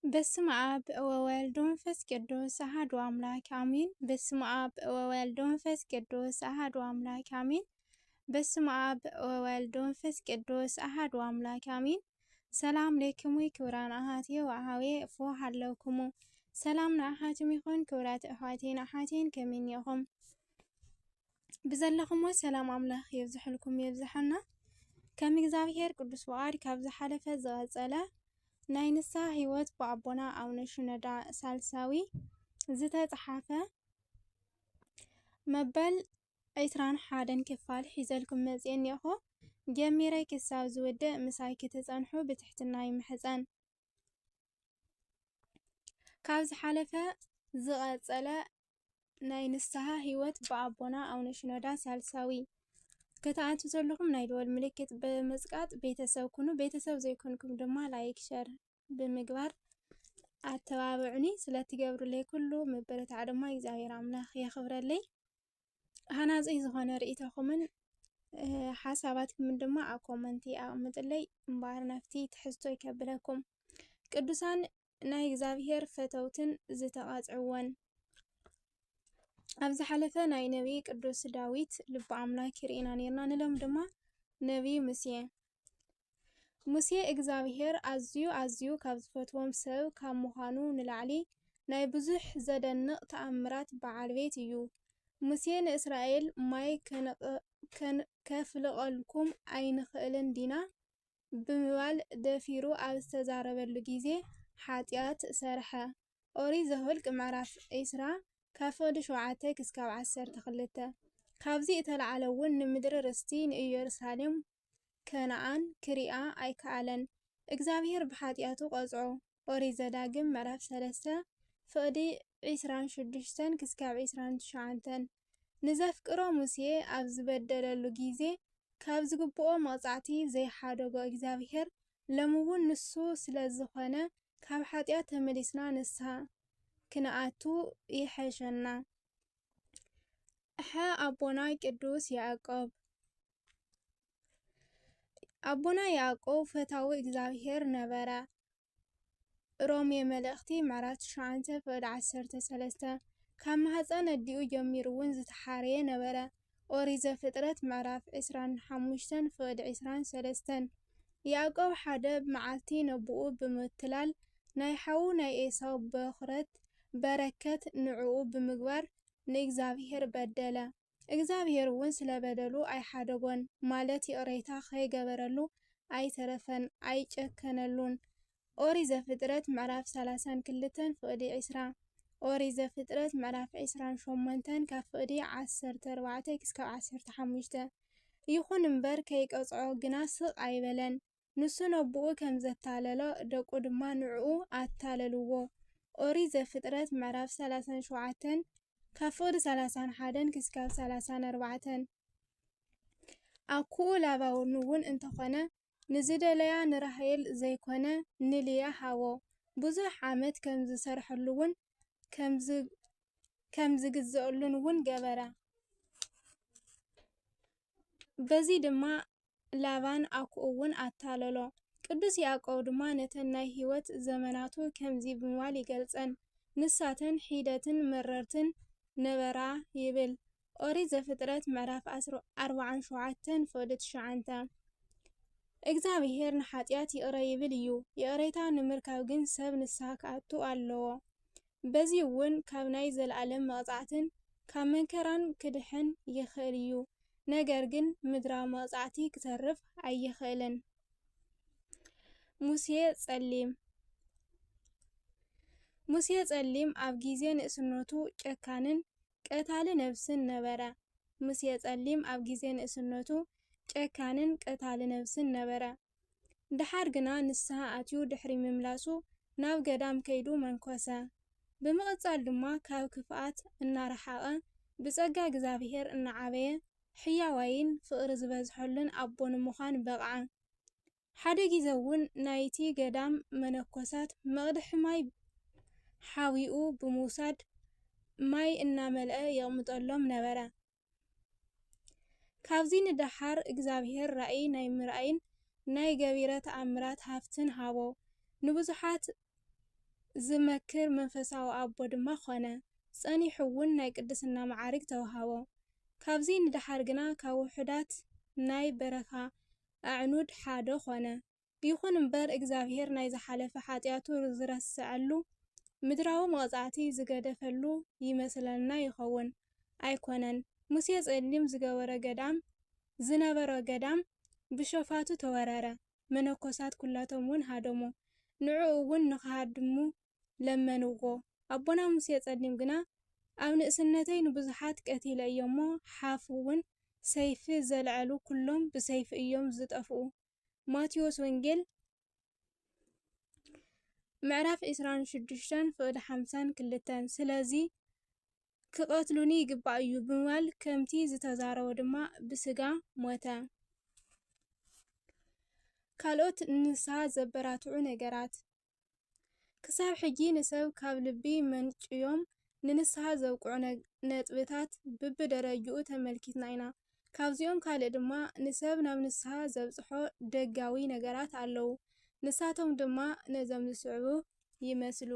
በስመ አብ ወወልድ ወመንፈስ ቅዱስ አሐዱ አምላክ አሜን። በስመ አብ ወወልድ ወመንፈስ ቅዱስ አሐዱ አምላክ አሜን። በስመ አብ ወወልድ ወመንፈስ ቅዱስ አሐዱ አምላክ አሜን። ሰላም ለክሙ ክቡራን አሐቴ ወአሐዌ፣ እፎ ሀለውክሙ? ሰላም ንአሐትም ይኹን ክቡራት አሕዋቴን አሓቴን፣ ከመይ እኒኹም? ብዘለኹሞ ሰላም ኣምላኽ የብዝሐልኩም የብዝሐልና። ከም እግዚኣብሔር ቅዱስ ፍቓድ ካብ ዝሓለፈ ዝቐጸለ ናይ ንስሓ ህይወት ብኣቦና ኣቡነ ሽኖዳ ሳልሳዊ ዝተጻሓፈ መበል ዕስራን ሓደን ክፋል ሒዘልኩም መጽየ እኒኦኹ። ጀሚረ ክሳብ ዝውድእ ምሳይ ክትጸንሑ ብትሕትና ይምሕጸን። ካብ ዝሓለፈ ዝቐጸለ ናይ ንስሓ ህይወት ብኣቦና ኣቡነ ሽኖዳ ሳልሳዊ። ክትኣትዉ ዘለኹም ናይ ደወል ምልክት ብምጽቃጥ ቤተሰብ ኩኑ። ቤተሰብ ዘይኮንኩም ድማ ላይክ፣ ሸር ብምግባር ኣተባብዑኒ። ስለትገብሩለይ ኩሉ ምብርታዕ ድማ እግዚኣብሔር ኣምላኽ የኽብረለይ። ሃናጺ ዝኾነ ርእይቶኹምን፣ እ፣ ሓሳባትኩምን ድማ ኣብ ኮመንቲ ኣቕምጥለይ። እምበኣር ናብቲ ትሕዝቶይ ከብለኩም። ቅዱሳን ናይ እግዚኣብሔር ፈተውትን ዝተቐጽዕዎን። ኣብ ዝሓለፈ ናይ ነቢይ ቅዱስ ዳዊት ልቢ ኣምላክ ርኢና ነይርና። ንሎም ድማ ነቢይ ሙሴ። ሙሴ እግዚኣብሔር ኣዝዩ ኣዝዩ ካብ ዝፈትዎም ሰብ ካብ ምዃኑ ንላዕሊ ናይ ብዙሕ ዘደንቕ ተኣምራት በዓል ቤት እዩ። ሙሴ ንእስራኤል ማይ ከነቕ-፣ ከን-፣ ከፍልቐልኩም ኣይንኽእልን ዲና? ብምባል ደፊሩ ኣብ ዝተዛረበሉ ግዜ ሓጢኣት ሰርሐ። ኦሪት ዘኍልቍ ምዕራፍ ዕስራ ካብ ፍቕዲ ሸውዓተ ክስካብ ዓሰርተ ክልተ። ካብዚ እተልዓለ እውን ንምድሪ ርስቲ ንኢየሩሳሌም ከነኣን ክሪኣ ኣይከኣለን። እግዚኣብሔር ብሓጢኣቱ ቀጽዖ። ኦሪት ዘዳግም ምዕራፍ ሰለስተ ፍቕዲ ዕስራን ሽዱሽተን ክስካብ ዕስራን ትሽዓተን። ንዘፍቅሮ ሙሴ ኣብ ዝበደለሉ ግዜ ካብ ዝግብኦ መቕጻዕቲ ዘይሓደጎ እግዚኣብሔር ሎሚ እውን ንሱ ስለ ዝኾነ ካብ ሓጢኣት ተመሊስና ንስሓ ክንኣቱ ይሕሸና። እሐ ኣቦና ቅዱስ ያዕቆብ። ኣቦና ያዕቆብ ፈታዊ እግዚኣብሔር ነበረ። ሮሜ መልእኽቲ ምዕራፍ ትሽዓተ ፍቕዲ ዓሰርተ ሰለስተ። ካብ ማህፀን ኣዲኡ ጀሚሩ እውን ዝተሓረየ ነበረ። ኦሪት ዘፍጥረት ምዕራፍ ዕስራን ሓሙሽተን ፍቕዲ ዕስራን ሰለስተን። ያዕቆብ ሓደ መዓልቲ ነቦኡ ብምትላል ናይ ሓዉ ናይ ኤሳው በኹረት በረከት ንዕኡ ብምግባር ንእግዚኣብሔር በደለ። እግዚኣብሔር እውን ስለ በደሉ ኣይሓደጎን፣ ማለት ይቕሬታ ከይገበረሉ ኣይተረፈን፣ ኣይጨከነሉን። ኦሪት ዘፍጥረት ምዕራፍ ሰላሳን ክልተን ፍቕዲ ዕስራ። ኦሪት ዘፍጥረት ምዕራፍ ዕስራን ሸሞንተን ካብ ፍቕዲ ዓሰርተ ኣርባዕተ ክስካብ ዓሰርተ ሓሙሽተ። ይኹን እምበር ከይቀጽዖ ግና ስቕ ኣይበለን። ንሱ ነቦኡ ከም ዘታለሎ ደቁ ድማ ንዕኡ ኣታለልዎ። ኦሪት ዘፍጥረት ምዕራፍ ሰላሳን ሸውዓተን ካብ ፍቕዲ ሰላሳን ሓደን ክስካብ ሰላሳን ኣርባዕተን። ኣኩኡ ላባን እውን እንተኾነ ንዝደለያ ንራሄል ዘይኮነ ንልያ ሃቦ። ብዙሕ ዓመት ከም ዝሰርሐሉ እውን ከም ዝ-፣ ከም ዝግዘኣሉን እውን ገበረ። በዚ ድማ ላባን ኣኩኡ እውን ኣታለሎ። ቅዱስ ያዕቆብ ድማ ነተን ናይ ህይወት ዘመናቱ ከምዚ ብምባል ይገልጸን፣ ንሳተን ሒደትን መረርትን ነበራ ይብል። ኦሪት ዘፍጥረት ምዕራፍ ዓስር-፣ ኣርባዓን ሸውዓተን ፍቕዲ ትሽዓተ። እግዚኣብሔር ንሓጢኣት ይቕረ ይብል እዩ፣ ይቕሬታ ንምርካብ ግን ሰብ ንስሓ ክኣቱ ኣለዎ። በዚ እውን ካብ ናይ ዘለኣለም መቕጻዕትን ካብ መንከራን ክድሕን ይኽእል እዩ። ነገር ግን ምድራዊ መቕጻዕቲ ክተርፍ ኣይኽእልን። ሙሴ ጸሊም። ሙሴ ጸሊም ኣብ ግዜ ንእስነቱ ጨካንን ቀታሊ ነብስን ነበረ። ሙሴ ጸሊም ኣብ ግዜ ንእስነቱ ጨካንን ቀታሊ ነብስን ነበረ። ደሓር ግና ንስሓ ኣትዩ ድሕሪ ምምላሱ ናብ ገዳም ከይዱ መንኮሰ። ብምቕጻል ድማ ካብ ክፍኣት እናረሓቐ ብጸጋ እግዚኣብሔር እናዓበየ ሕያዋይን ፍቕሪ ዝበዝሐሉን ኣቦ ንምዃን በቕዐ። ሓደ ግዜ እውን ናይቲ ገዳም መነኮሳት መቕድሒ ማይ ሓዊኡ ብምውሳድ ማይ እናመልአ የቕምጠሎም ነበረ። ካብዚ ንደሓር እግዚኣብሔር ራእይ ናይ ምርኣይን ናይ ገቢረ ተኣምራት ሃፍትን ሃቦ። ንብዙሓት ዝመክር መንፈሳዊ ኣቦ ድማ ኾነ። ጸኒሑ እውን ናይ ቅድስና መዓርግ ተዋሃቦ። ካብዚ ንደሓር ግና ካብ ውሑዳት ናይ በረኻ ኣዕኑድ ሓደ ኾነ። ይኹን እምበር፣ እግዚኣብሔር ናይ ዝሓለፈ ሓጢኣቱ ዝረስዐሉ፣ ምድራዊ መቕጻዕቲ ዝገደፈሉ ይመስለና ይኸውን ኣይኮነን። ሙሴ ጸሊም ዝገበረ ገዳም፣ ዝነበረ ገዳም ብሸፋቱ ተወረረ። መነኮሳት ኩላቶም እውን ሃደሙ። ንዕኡ እውን ንኽሃድሙ ለመንዎ። ኣቦና ሙሴ ጸሊም ግና፣ ኣብ ንእስነተይ ንብዙሓት ቀቲለ እየ እሞ፣ ሓፍ እውን ሰይፊ ዘልዐሉ ኩሎም ብሰይፊ እዮም ዝጠፍኡ። ማቴዎስ ወንጌል ምዕራፍ ዕስራን ሽዱሽተን ፍቕዲ ሓምሳን ክልተን። ስለዚ ክቐትሉኒ ይግባእ እዩ ብምባል ከምቲ ዝተዛረቦ ድማ ብስጋ ሞተ። ካልኦት ንንስሓ ዘበራትዑ ነገራት። ክሳብ ሕጂ ንሰብ ካብ ልቢ መንጭዮም ንንስሓ ዘብቅዑ ነ-፣ ነጥብታት ብብደረጅኡ ተመልኪትና ኢና። ካብዚኦም ካልእ ድማ ንሰብ ናብ ንስሓ ዘብጽሖ ደጋዊ ነገራት ኣለዉ። ንሳቶም ድማ ነዞም ዝስዕቡ ይመስሉ።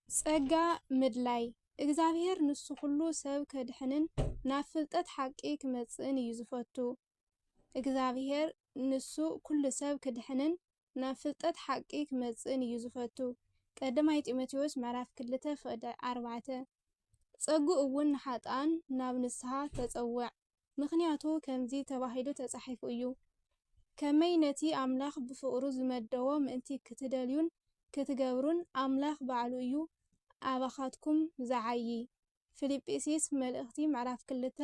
ጸጋ ምድላይ። እግዚኣብሔር ንሱ ኩሉ ሰብ ከድሕንን ናብ ፍልጠት ሓቂ ክመጽእን እዩ ዝፈቱ። እግዚኣብሔር ንሱ ኩሉ ሰብ ክድሕንን ናብ ፍልጠት ሓቂ ክመጽእን እዩ ዝፈቱ። ቀዳማይ ጢሞቴዎስ ምዕራፍ ክልተ ፍቕዲ ኣርባዕተ። ጸጉ እውን ንሓጥኣን ናብ ንስሓ ተጸውዕ፣ ምኽንያቱ ከምዚ ተባሂሉ ተጻሒፉ እዩ፣ ከመይ ነቲ ኣምላኽ ብፍቕሩ ዝመደቦ ምእንቲ ክትደልዩን ክትገብሩን፣ ኣምላኽ ባዕሉ እዩ ኣባኻትኩም ዝዓዪ። ፊልጵስዩስ መልእኽቲ ምዕራፍ ክልተ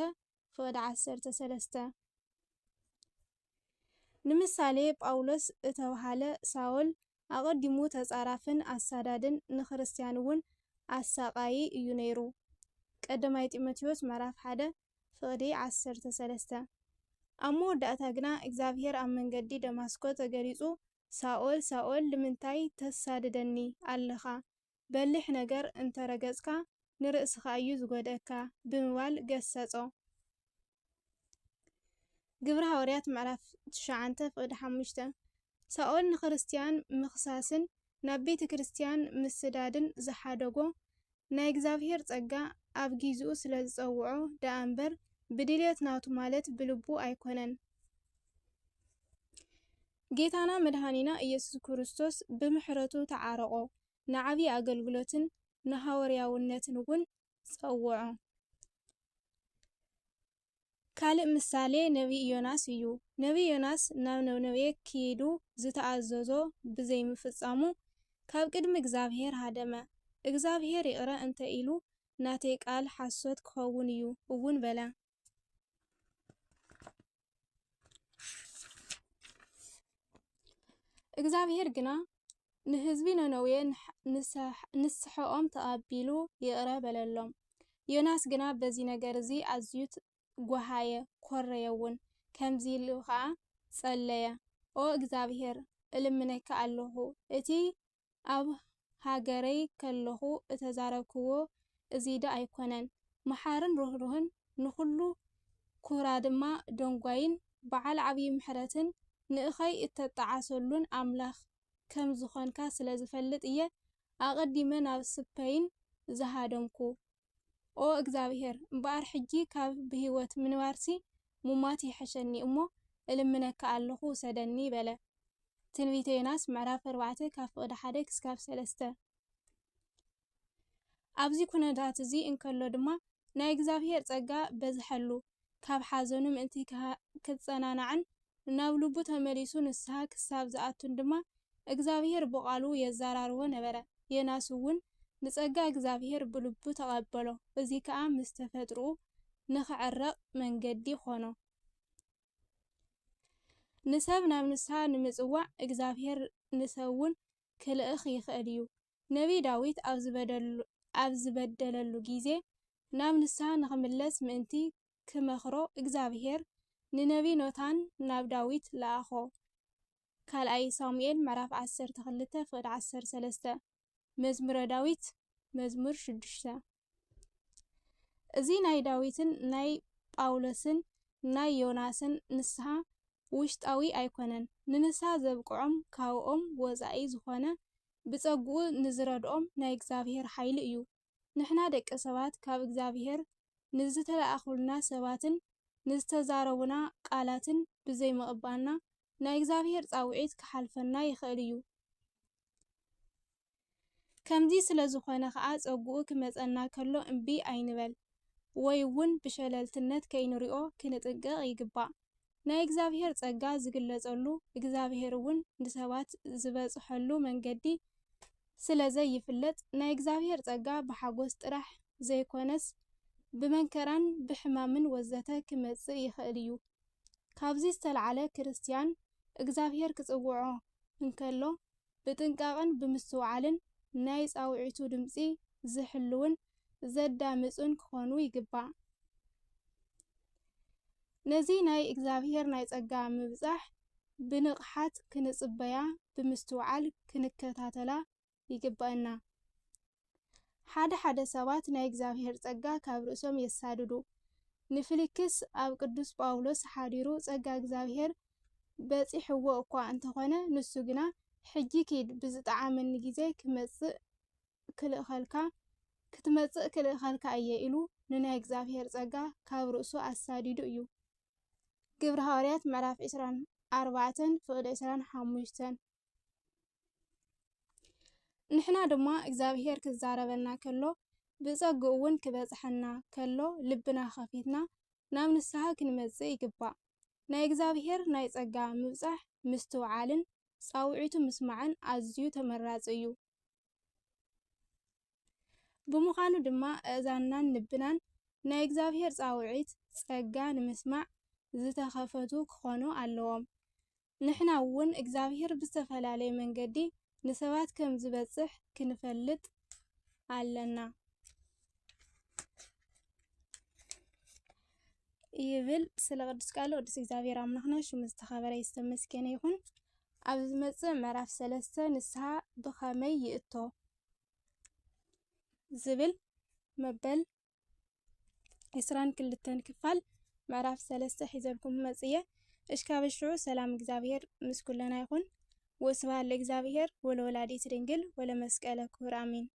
ፍቕዲ ዓሰርተ ሰለስተ። ንምሳሌ፣ ጳውሎስ እተባህለ ሳውል ኣቐዲሙ ተጻራፍን ኣሳዳድን ንክርስትያን እውን ኣሳቓዪ እዩ ነይሩ። ቀዳማይ ጢሞቴዎስ ምዕራፍ ሓደ ፍቕዲ ዓሰርተ ሰለስተ። ኣብ መወዳእታ ግና እግዚኣብሔር ኣብ መንገዲ ደማስቆ ተገሊጹ፣ "ሳኦል፣ ሳኦል፣ ንምንታይ ተሳድደኒ ኣለኻ? በሊሕ ነገር እንተ ረገጽካ ንርእስኻ እዩ ዝጎድኣካ" ብምባል ገሰጾ። ግብሪ ሃዋርያት ምዕራፍ ትሽዓተ ፍቕዲ ሓሙሽተ። ሳኦል ንክርስትያን ምኽሳስን ናብ ቤተ ክርስትያን ምስዳድን ዝሓደጎ ናይ እግዚኣብሔር ጸጋ ኣብ ጊዜኡ ስለ ዝጸውዖ ደኣ እምበር ብድልየት ናቱ ማለት ብልቡ ኣይኮነን። ጌታና መድኃኒና ኢየሱስ ክርስቶስ ብምሕረቱ ተዓረቖ፣ ንዓብዪ ኣገልግሎትን ንሃዋርያውነትን እውን ጸውዖ። ካልእ ምሳሌ ነቢይ ዮናስ እዩ። ነቢይ ዮናስ ናብ ነነዌ ኪዱ ዝተኣዘዞ ብዘይምፍጻሙ፣ ካብ ቅድሚ እግዚኣብሔር ሃደመ። እግዚኣብሔር ይቕረ እንተ ኢሉ፣ ናተይ ቃል ሓሶት ክኸውን እዩ እውን በለ። እግዚኣብሔር ግና ንህዝቢ ነነዌ ንሕ-፣ ንስሕ-፣ ንስሐኦም ተቐቢሉ ይቕረ በለሎም። ዮናስ ግና በዚ ነገር እዚ ኣዝዩ ት-፣ ጓሃየ፣ ኮረየ እውን። ከምዚ ኢሉ ኸዓ ጸለየ፣ "ኦ እግዚኣብሔር፣ እልምነካ ኣለኹ፣ እቲ ኣብ ሃገረይ ከለኹ እተዛረብክዎ እዚዶ ኣይኮነን? መሓርን ርህሩህን፣ ንኹሉ ኩራ ድማ ደንጓይን፣ በዓል ዓብዪ ምሕረትን፣ ንእኸይ እተጠዓሰሉን ኣምላኽ ከም ዝኾንካ ስለ ዝፈልጥ እየ ኣቐዲመ ናብ ስፐይን ዝሃደምኩ። ኦ እግዚኣብሔር፣ እምበኣር ሕጂ ካብ ብህይወት ምንባርሲ ምሟት ይሕሸኒ እሞ፣ እልምነካ ኣለኹ፣ ውሰደኒ" በለ። ትንቢተ ዮናስ ምዕራፍ ኣርባዕተ ካብ ፍቕዲ ሓደ ክስካብ ሰለስተ። ኣብዚ ኩነታት እዚ እንከሎ ድማ ናይ እግዚኣብሔር ጸጋ በዝሐሉ፣ ካብ ሓዘኑ ምእንቲ ክሃ-፣ ክጸናናዕን ናብ ልቡ ተመሊሱ ንስሓ ክሳብ ዝኣቱን ድማ እግዚኣብሔር ብቓሉ የዘራርቦ ነበረ። ዮናስ እውን ንጸጋ እግዚኣብሔር ብልቡ ተቐበሎ፣ እዚ ከኣ ምስ ተፈጥሮኡ ንኽዕረቕ መንገዲ ኾኖ። ንሰብ ናብ ንስሓ ንምጽዋዕ እግዚኣብሔር ንሰብ እውን ክልእኽ ይኽእል እዩ። ነቢይ ዳዊት ኣብ ዝበደሉ-፣ ኣብ ዝበደለሉ ግዜ ናብ ንስሓ ንኽምለስ ምእንቲ ክመኽሮ እግዚኣብሔር ንነቢይ ኖታን ናብ ዳዊት ለኣኾ። ካልኣይ ሳሙኤል ምዕራፍ ዓሰርተ ክልተ ፍቕዲ ዓሰርተ ሰለስተ። መዝሙረ ዳዊት መዝሙር ሽዱሽተ። እዚ ናይ ዳዊትን ናይ ጳውሎስን ናይ ዮናስን ንስሓ ውሽጣዊ ኣይኮነን። ንንስሓ ዘብቅዖም ካብኦም ወጻኢ ዝኾነ ብጸግኡ ንዝረድኦም ናይ እግዚኣብሔር ሓይሊ እዩ። ንሕና ደቂ ሰባት ካብ እግዚኣብሔር ንዝተለኣኹልና ሰባትን ንዝተዛረቡና ቃላትን ብዘይምቕባልና ናይ እግዚኣብሔር ጻውዒት ክሓልፈና ይኽእል እዩ። ከምዚ ስለ ዝኾነ ኸኣ ጸግኡ ክመጸና ከሎ እምቢ ኣይንበል ወይ እውን ብሸለልትነት ከይንሪኦ ክንጥንቀቕ ይግባእ። ናይ እግዚኣብሔር ጸጋ ዝግለጸሉ እግዚኣብሔር እውን ንሰባት ዝበጽሐሉ መንገዲ ስለ ዘይፍለጥ ናይ እግዚኣብሔር ጸጋ ብሓጎስ ጥራሕ ዘይኮነስ ብመንከራን ብሕማምን ወዘተ ክመጽእ ይኽእል እዩ። ካብዚ ዝተልዓለ ክርስትያን እግዚኣብሔር ክጽውዖ እንከሎ ብጥንቃቕን ብምስትውዓልን ናይ ጻውዒቱ ድምጺ ዝሕልውን ዘዳምጹን ክኾኑ ይግባእ። ነዚ ናይ እግዚኣብሔር ናይ ጸጋ ምብጻሕ ብንቕሓት ክንጽበያ ብምስትውዓል ክንከታተላ ይግባእና። ሓደ ሓደ ሰባት ናይ እግዚኣብሔር ጸጋ ካብ ርእሶም የሳድዱ። ንፊልክስ ኣብ ቅዱስ ጳውሎስ ሓዲሩ ጸጋ እግዚኣብሔር በጺሕዎ እኳ እንተኾነ ንሱ ግና ሕጂ ኪድ ብዝጠዓመኒ ግዜ ክመጽእ ክልእኸልካ ክትመጽእ ክልእኸልካ እየ ኢሉ ንናይ እግዚኣብሔር ጸጋ ካብ ርእሱ ኣሳዲዱ እዩ። ግብሪ ሃዋርያት ምዕራፍ ዕስራን ኣርባዕተን ፍቕዲ ዕስራን ሓሙሽተን። ንሕና ድማ እግዚኣብሔር ክዛረበና ከሎ ብጸግኡ እውን ክበጽሐና ከሎ ልብና ከፊትና ናብ ንስሓ ክንመጽእ ይግባእ። ናይ እግዚኣብሔር ናይ ጸጋ ምብጻሕ ምስትውዓልን ጻውዒቱ ምስማዕን ኣዝዩ ተመራጺ እዩ። ብምዃኑ ድማ ኣእዛንናን ልብናን ናይ እግዚኣብሔር ጻውዒት ጸጋ ንምስማዕ ዝተኸፈቱ ክኾኑ ኣለዎም። ንሕና እውን እግዚኣብሔር ብዝተፈላለየ መንገዲ ንሰባት ከም ዝበጽሕ ክንፈልጥ ኣለና። ይብል ስለ ቅዱስ ቃሉ። ቅዱስ እግዚኣብሔር ኣምላኽና ሽሙ ዝተኸበረ ዝተመስገነ ይኹን። ኣብ ዝመጽእ ምዕራፍ ሰለስተ ንስሓ ብኸመይ ይእቶ ዝብል መበል ዕስራን ክልተን ክፋል ምዕራፍ ሰለስተ ሒዘልኩም መጽየ። እሽካብ ሽዑ ሰላም እግዚኣብሔር ምስ ኩለና ይኹን። ወስብሐት ለእግዚኣብሔር ወለወላዲት ድንግል ወለመስቀለ ክቡር ኣሜን።